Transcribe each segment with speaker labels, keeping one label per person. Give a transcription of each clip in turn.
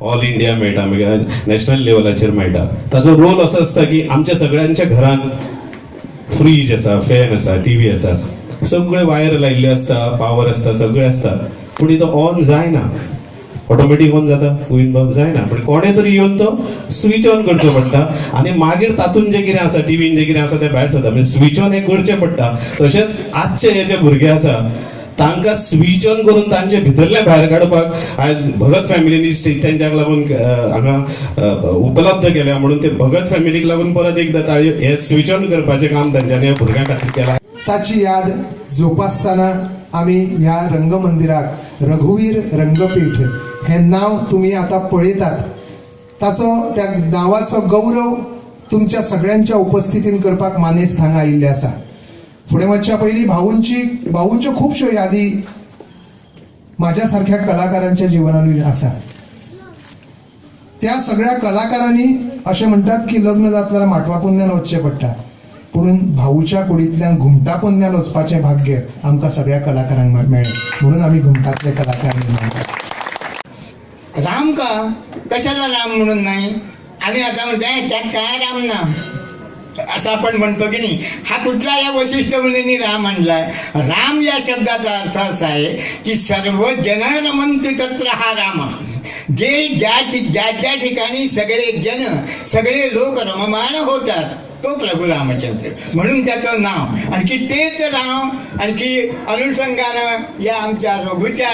Speaker 1: All India मेळटा, मागीर national लेवलाचेर मेळटा. ताजो रोल असो आसता की आमच्या सगळ्यांच्या घरान फ्रीज आसा, फॅन आसा, टीव्ही आसा, सगळे वायर लायिल्ले आसता, पावर आसता, सगळें आसता, पूण तो ऑन जायना. ऑटोमॅटीक ऑन जाता गोविंद बाब? जायना. पण कोणे तरी येवन तो स्विच ऑन करचो पडटा आनी मागीर तातूंत जें कितें आसा, टिवीन जें कितें आसा तें भायर सरता. म्हणजे स्विच ऑन हें करचें पडटा. तशेंच आजचे हे जे भुरगे आसा तांकां स्विच ऑन करून तांचे भितरलें भायर काडपाक आयज भगत फॅमिलीनी स्टेज तांच्याक लागून हांगा उपलब्ध केल्या. म्हणून ते भगत फॅमिलीक लागून परत एकदां ताळयो. हे स्विच ऑन करपाचें काम तांच्यांनी ह्या भुरग्यां खातीर केलां.
Speaker 2: ताची याद जोपासताना आमी ह्या रंगमंदिराक रघुवीर रंगपीठ हें नांव तुमी आतां पळयतात. ताचो, त्या नांवाचो गौरव तुमच्या सगळ्यांच्या उपस्थितीन करपाक मानेस्त हांगा आयिल्ले आसा. फुडें वचच्या पयलीं भाऊंच्यो खुबश्यो यादी माझ्या सारख्या कलाकारांच्या जिवनानूय आसा. त्या सगळ्या कलाकारांनी, अशें म्हणटात की लग्न जातल्यार माटवा पोन्यान वचचें पडटा, पुणून भाऊच्या कुडींतल्यान घुमटा पोन्यान वचपाचें भाग्य आमकां सगळ्या कलाकारांक मेळ्ळें, म्हणून आमी घुमटांतले कलाकार म्हणटात.
Speaker 3: राम का कशाला राम म्हणून नाही? आम्ही आता म्हणतो, "त्यात काय राम ना?" असं आपण म्हणतो की नाही? हा कुठला या वशिष्ठ मुनींनी राम आणलाय? राम या शब्दाचा अर्थ असा आहे की सर्व जन रमंतु तत्र हा राम. जे ज्या ज्या ज्या ठिकाणी सगळे जन, सगळे लोक रममाण होतात तो प्रभू रामचंद्र, म्हणून त्याचं नाव. आणखी तेच नाव आणखी अनुषंगानं या आमच्या रघुच्या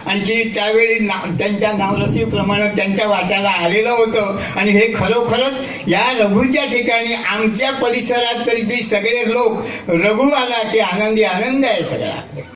Speaker 3: आणखी त्यावेळी त्यांच्या नावरसीप्रमाणे त्यांच्या वाट्याला आलेलं होतं. आणि हे खरोखरच या रघुच्या ठिकाणी आमच्या परिसरात तरी ती सगळे लोक रघु आला की आनंदी आनंद आहे सगळा.